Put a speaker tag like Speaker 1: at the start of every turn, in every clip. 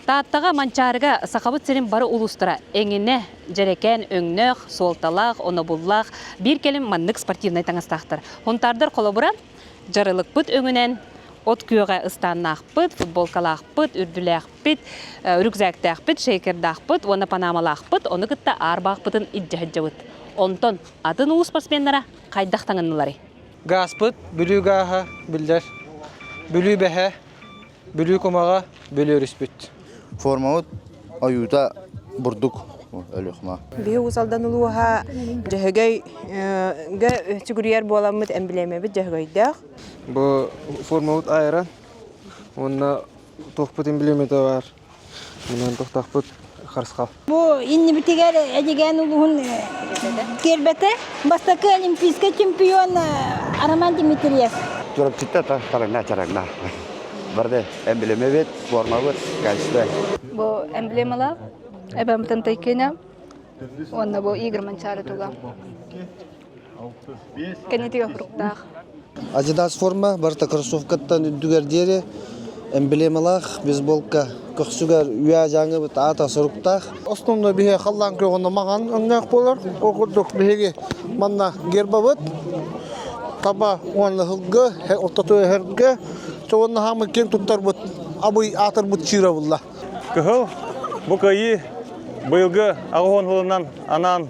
Speaker 1: Тааттаҕа Манчаарыга Сахабыт сирин бары улуустара эҥинэ, дьэрэкээн өҥнөөх, суолталаах, онобуллаах, биир кэлим маннык спортивнай таҥастаахтар. Хунтаардар холобура, дьарылыкпыт өҥүнэн от күөҕэ ыстааннаахпыт, футболкалаахпыт, үрдүлээхпит, рюкзактаахпыт, шейкердаахпыт уонна панамалаахпыт, ону кытта аар-баахпытын илдьэ сылдьабыт. Онтон атын улуус спортсменнара хайдах таҥынныларый?
Speaker 2: Гааспыт Бүлүү гааһа биллэр. Бүлүү бэһэ, Бүлүү кумаҕа, Бүлүү өрүспүт.
Speaker 3: Формабыт ойуута бурдук Өлүөхүмэ.
Speaker 4: Биһи Уус Алдан улууһа Дьөһөгөйгө сүгүрүйэр буоламмыт эмблемэбит Дьөһөгөйдөөх.
Speaker 2: Бу формабыт айран уонна туохпут эмблемэтэ баар. Мунан тохтоохпут харысхал.
Speaker 5: Бу иннибитигэр Эдьигээн улууһун киэрбэтэ бастакы олимпийскай чемпион Роман Дмитриев.
Speaker 3: Чурапчыта тараҥна чараҥна. Барды эмблемэбит, формабыт, качество.
Speaker 6: Бу эмблемалаах эбэм Тайкина уонна бу Игорь Манчаары туга. Кэннитигэ хуруктаах.
Speaker 7: Адидас форма барыта кроссовкаттан үрдүгэр диэри эмблемалаах бейсболка көхсүгэр үө дьааҥыбыт аата суруктаах.
Speaker 8: Основной биһиги халлаан күөҕүнэ маҥан өҥнөөх буолар. Ол курдук биһиги манна гербабыт таба уонна сылгы ортотугар эһэргэ уонна хаамы киэҥ туттарбыт абый аатырбыт чыыра булла.
Speaker 9: Кыһыл бу кыайыы быйылгы 80 сылынан анаан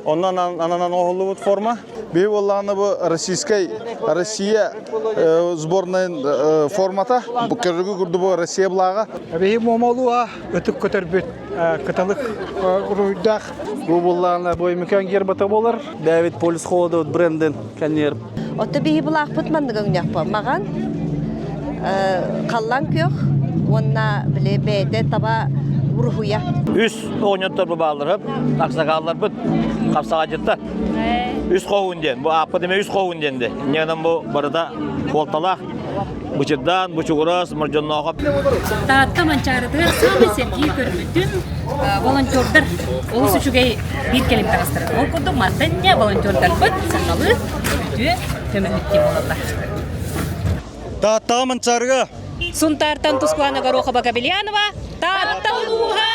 Speaker 9: онон ананан оҥоһуллубут форма.
Speaker 8: Биһи буоллаҕына бу российскай Россия сборнайын формата бу көрүгү курдук бу Россия былааҕа.
Speaker 2: Биһи Муомалуа ытык көтөрбүт кыталык уруһуйдаах.
Speaker 10: Бу буоллаҕына бу Өймөкөөн гербата буолар. Бэйэбит Полюс Холодов брендин кэннигэр.
Speaker 11: Отто биһи былаахпыт маннык өҥнөөхпө. Маҕан, халлаан күөх уонна били бэйэтэ таба уруһуйа.
Speaker 12: Үс оҕонньоттор бу бааллар, аксакаалларбыт хапсаҕайдьыттар. Үс хоһуун диэн, бу ааппыт эмэ үс хоһуун диэн де. Инньэ бу барыта суолталаах. Бычырдаан, бучугурас, мордьонноохоп.
Speaker 1: Таатта Манчаарытыгар саамай сэргии көрбүтүм волонтердар олус үчүгэй биир кэлим таҕыстара. Ол курдук мантан инньэ волонтердарбыт сахалыы үтүө көмөһүт диэн буолаллар.
Speaker 9: Тааттаҕа Манчаарыга
Speaker 1: Сунтаартан Тускулана Горохова-Кобельянова, Таатта улууһа!